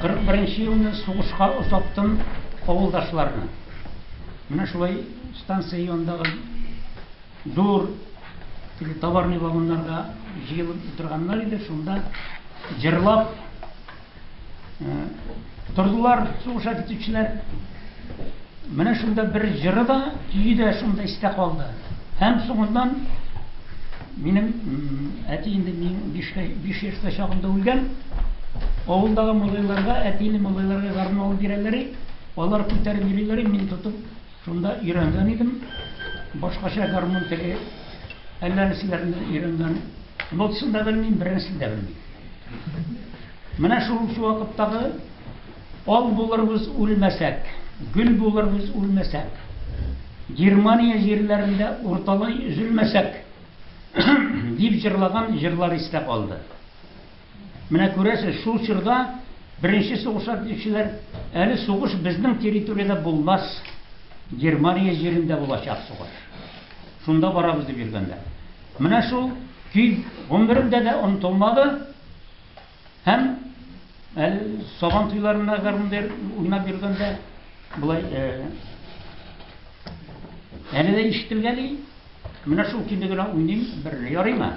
41 елны сугышка озаттым авылдашларны. Менә шулай станция янындагы зур теге товарный вагоннарга җыелып утырганнар иде, шунда җырлап тордылар сугышка китүчеләр. Менә шунда бер җыры да, көе дә шунда истә калды. Һәм соңыннан минем әти инде мин 5 яшьтә чагында үлгән. Авылдагы малайларга, әтиле малайларга гармун алып бирәләр. Алар күтәреп йөриләр, мин тотып шунда өйрәнгән идем. Башкача гармун теге әллә нәрсәләрне өйрәнгән. Нотасын да белмим, бернәрсәсен дә белмим. Менә шул вакыттагы Ал булырбыз үлмәсәк, гөл булырбыз үлмәсәк, Германия җирләрендә урталай өзелмәсәк, дип җырлаган җырлар истә калды. Менә күрәсез, шул чорда беренче сугышка килүчеләр, әле сугыш безнең территориядә булмас, Германия җирендә булачак сугыш. Шунда барабыз дип йөргәннәр. Менә шул көй гомеремдә дә онытылмады. Һәм әле Сабан туйларында гармунда уйнап йөргәндә болай әле дә ишетелгәли. Менә шул көйне генә уйныйм, бер ярыймы?